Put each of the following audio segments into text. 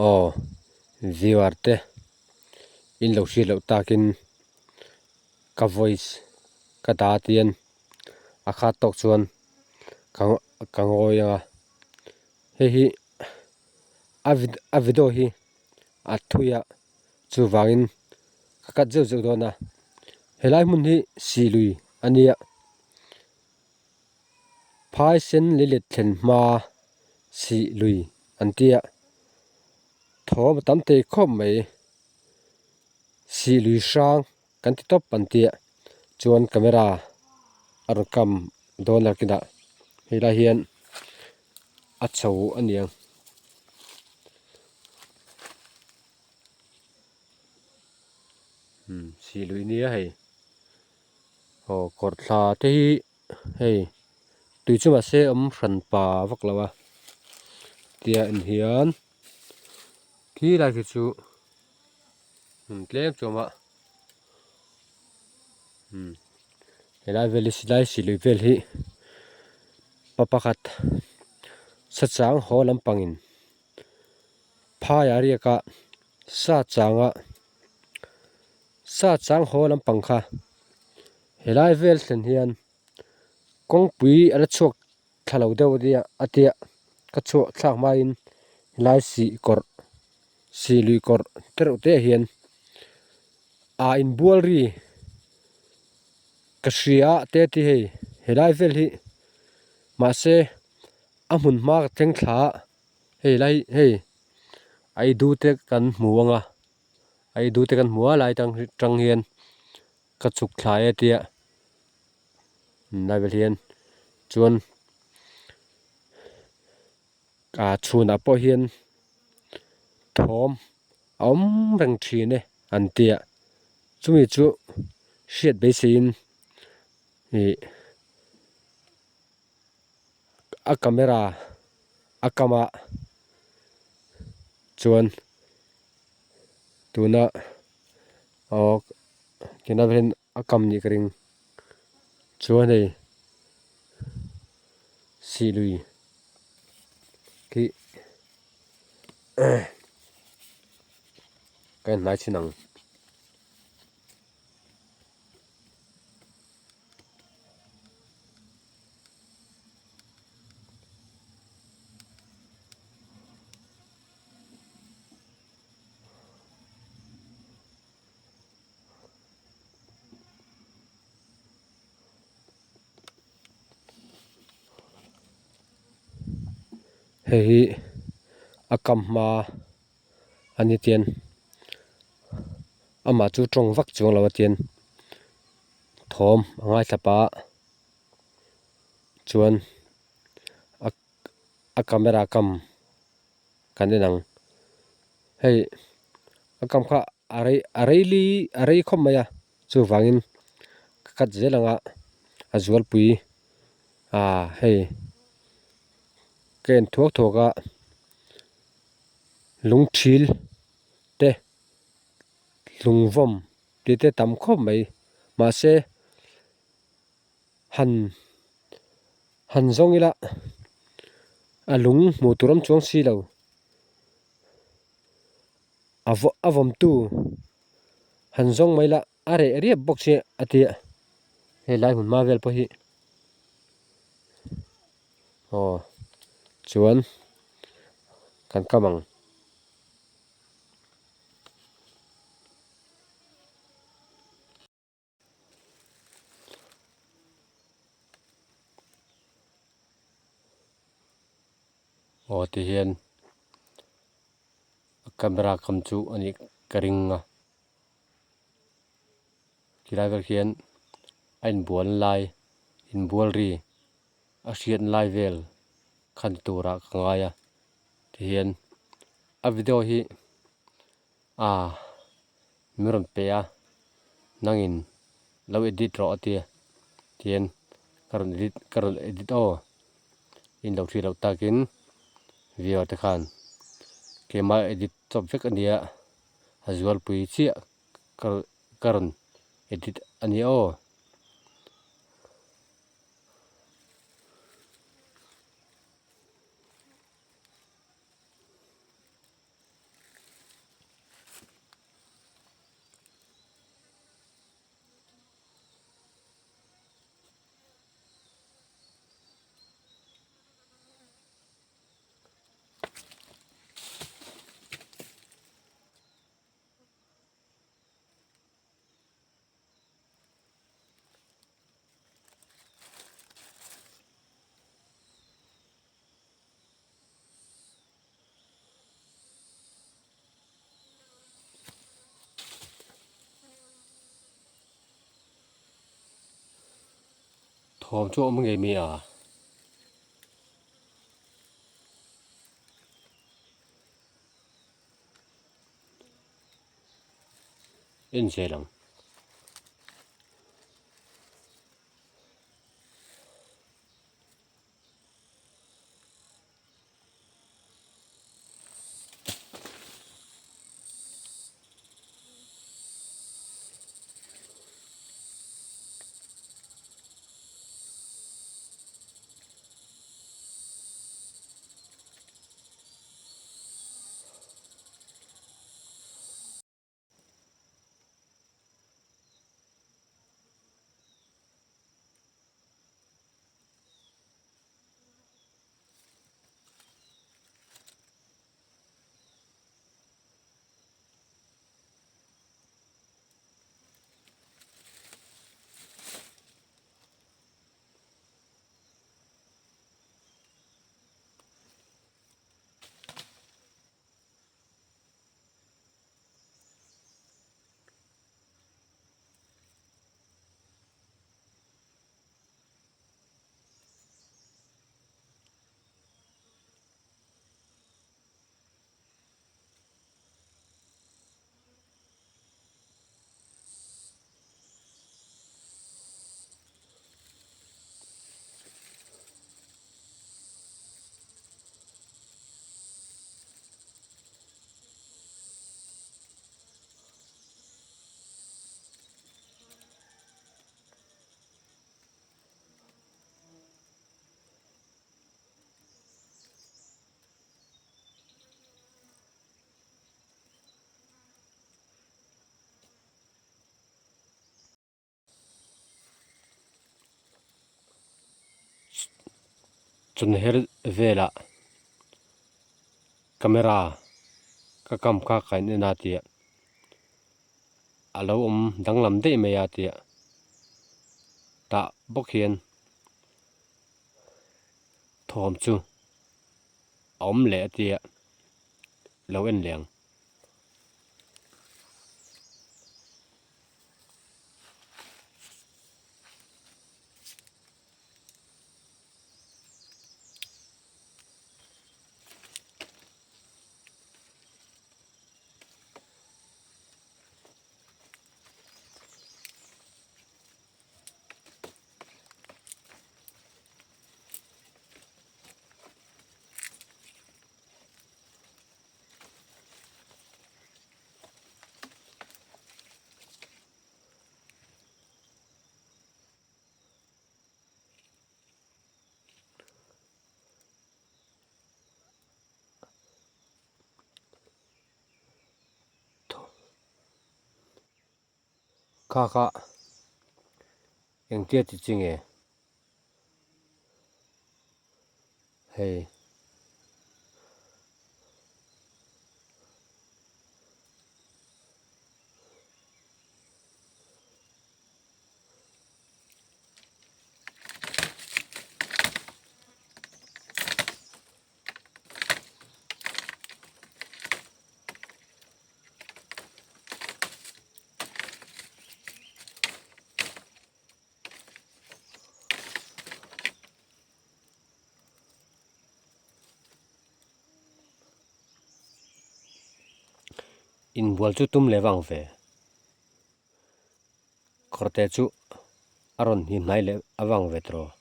Aw viewer te in lo hriat loh takin ka voice ka dah atian a khat tawk chuan ka ka ngawi ang a hei hi a a video hi a thui a chuvangin ka cut zeuh zeuh dawn a helai hmun hi sih lui a nia. Phaisen leilet thlen hma sih lui an tia thawm a tam thei khawp mai sih lui hrang kan ti tawp an tia chuan camera a rawn kam dawn a kinah helai hian a chho a niang. Sih lui nia hei. Aw kawr thla te hi hei tui chu mahse awm hran pa vak lo a tia en hian khi lai khi chu hmun tlem chu a awm a umm helai vel hi silai silui vel hi pa pakhat sa chang haw lampangin phaiah riak a sa changa. Sa chang haw lampang kha helai vel thlen hian kawngpui a la chhuak thla lo deuh ania a tia ka chhuah thlak hmain helai sih kawrh sih lui kawrh te reuh te ah hian ah inbual ri ka hria a te ti hei helai vel hi mahse a hmun hma ka thleng thla a hei lai hei aidu te kan hmu ang a. A i dute kan hmu a lai tang tang hian ka chhuk thla e tia lai vel hian chuan ah chhunah pawh hian thawm a awm reng thin e an tia chumi chu hriat beiseiin ih a camera a kam ah chuan. Tuna aw tuna hian a kam nih ka ring chuan hei sih lui khi ka en hnai chin ang. Hei hi a kam hma a ni tian amah chu tawng vak chuang lo a tian thawm a ngaithla pah a chuan a camera kam. Kan en ang hei a kam kha a rei a rei li a rei khawp mai a chuvangin ka cut zel ang a a zualpui ah hei ka en thuak thuak a lung thil te hlungvawm tih te tam khawp mai mahse. Han han zawng ila a lung hmuh tur awm chuang si lo a vaw a vawmtu han zawng mai ila a reh riap bawk si a tia helai hmun hma vel pawh hi aw chuan kan kam ang. Aw ti hian a camera kam chu a nih ka ring a tilai vel khian a inbual lai inbual ri a hriat lai vel khan turah ka ngai a tihian a video hi ah. Min rawn pe a, nangin lo edit rawh a tia, tihian ka rawn edit ka rawn edit aw, in lo hriat loh takin viewer te khan keimah edit chawp vek a nia, a zualpui chiah ka ka rawn edit a nia aw. Thawm chu a awm ngei mai a. En zel ang. Chunher velah camera ka kam kha ka in en a tia a lo awm danglam daih mai a tia tah bawk hian thawm chu a awm leh a tia lo en leh ang. Kha kha engtia ti chi nge hei. Inbual chu tum leh vang ve. Kawrte chu a rawn hnim hnai leh avang ve tawh.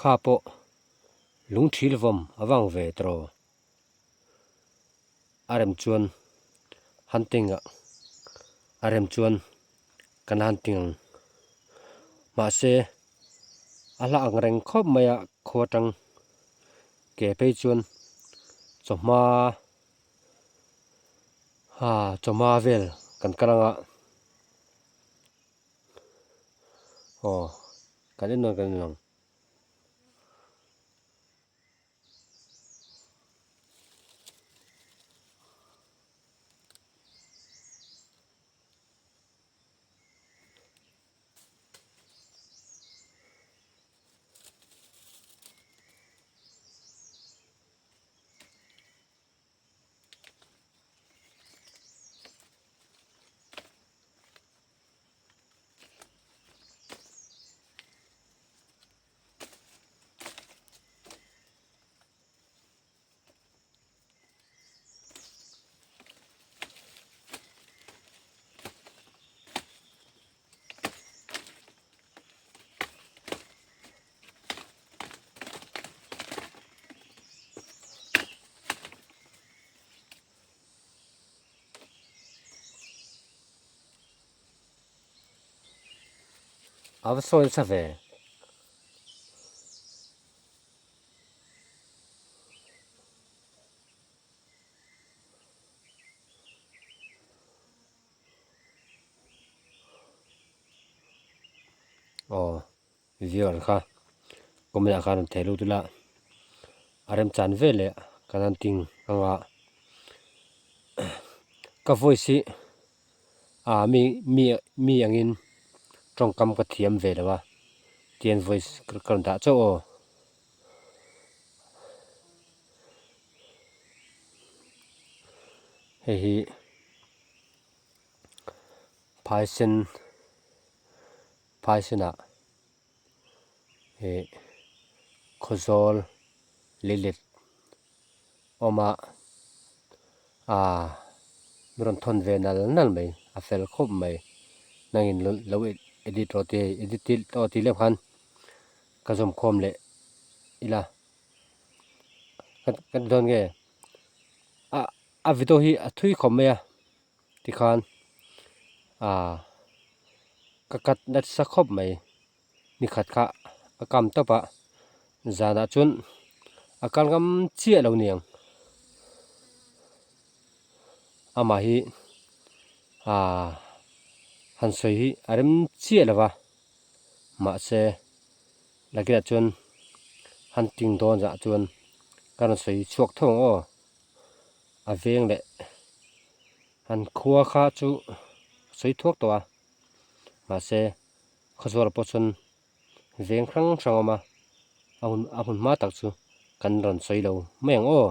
Kha pawh lungthil vawm a vang ve tawh. A rem chuan hunting ah a rem chuan kan hunting ang mahse. A hla ang reng khawp mai a khua tang ke phei chuan chawhma aa chawhma vel kan kal anga aw kan en nawn kan en ang. A va sawi nasa ve. Aw viewer kha comment ah khan rawn thei lut ila a remchan vel leh kan han ting anga ka voice hi ah mi mi mi angin tawngkam ka thiam ve lo a tian voice ka rawn dah chauh aw. Hei hi phaisen phaisenah ih khawzawl leilet awm a ah min rawn thawn ve nal nal mai a fel khawp mai nangin lo edit rawh tih edit rawh tih leuh khan ka zawm khawm leh ila ka ti dawn nge a a video hi a thui khawp mai a tikhan ah ka cut nasa khawp mai nikhat kha a kam tawp a zanah chuan a kal ngam chiah lo niang amah hi ah han sawi hi a rem chiah lo va mahse nakinah chuan han ting dawn zah chuan ka rawn sawi chhuak tho ang aw a veng leh an khua kha chu sawi thuak tawh a mahse khawzuala pawh chuan veng hrang hrang a awm a a hun a hun hma tak chu kan rawn sawi lo mai ang aw.